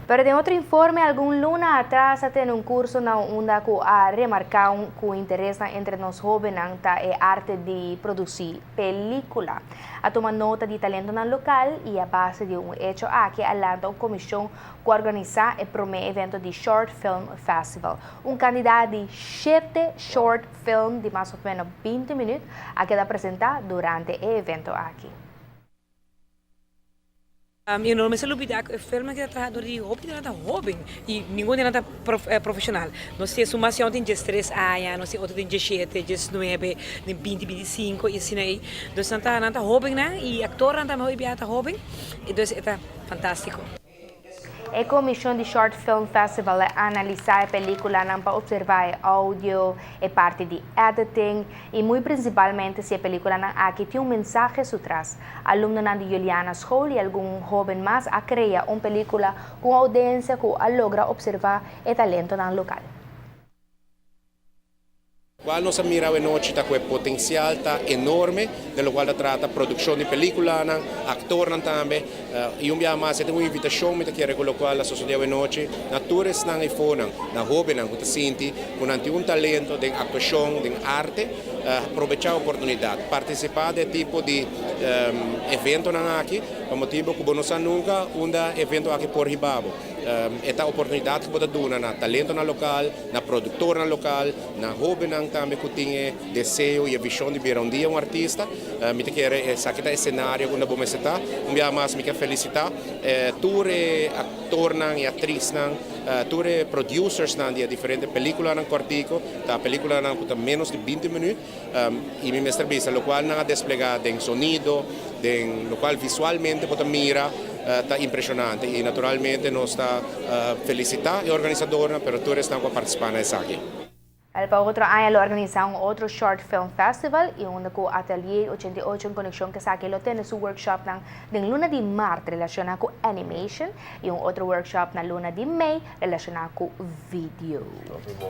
Pero den otro informe, algun luna atras a tene un curso na unda cu a remarca cu interes entre nos hobennan ta e arte di produci pelicula. A tuma nota di talentonan local y a base di e hecho aki a lanta un comision cu a organisa e prome evento di Short Film Festival. Un cantidad di 7 short film di mas o menos 20 minuut a keda presenta durante e evento aki. Y no mester lubida cu e film cu ta traha di hopi ta hoben y ningun ta profesional. Nos tin un mas tin 13 aña, nos tin otro tin 17, 19, 20, 25 y asina ey. Dus nan ta hoben nan y actor nan tambe ta hoben. Y dus ta fantastico. E comision di Short Film Festival a analisa e pelicula pa observa e audio, e parti di editing y muy principalmente si e pelicula aki tin un mensahe su tras. Alumno di Juliana School y algun hoben mas a crea un pelicula cu audiencia cu a logra observa e talento local. Cual nos a mira anochi ta cu e potencial ta enorme, di locual ta trata produccion di pelicula, actor tambe, y un biaha mas, tin un invitacion mi kier cu locual a sucede anochi, na tur esnan eyfo, na hoben cu ta sinti, cu tin un talento di actuacion, di arte, aprovecha e oportunidad, participa di tipo di evento aki, pa motibo cu no sa nunca unda e evento aki por hiba bo. E ta oportunidad cu bo ta duna na talento na local, na productor na local, na hoben tambe cu tin deseo y vision di bira un dia un artista. Mi kier esaki ta e scenario unda bo ta. Un biaha mas mi kier felicita tur actor y actriz, tur producers nan di diferente pelicula nan cortico, ta pelicula nan cu menos di 20 minuut, y mi mester bisa locual nan a desplega den sonido, den locual visualmente bo ta mira, ta impresionante y naturalmente nos ta felicita e organisador, pero tur esnan cu a participa na esaki. Pa otro aña lo organisa un otro Short Film Festival y unda cu Atelier 88 en conexion cu esaki lo tene su workshop na den luna di maart relaciona cu animation y un otro workshop na luna di mei relaciona cu video.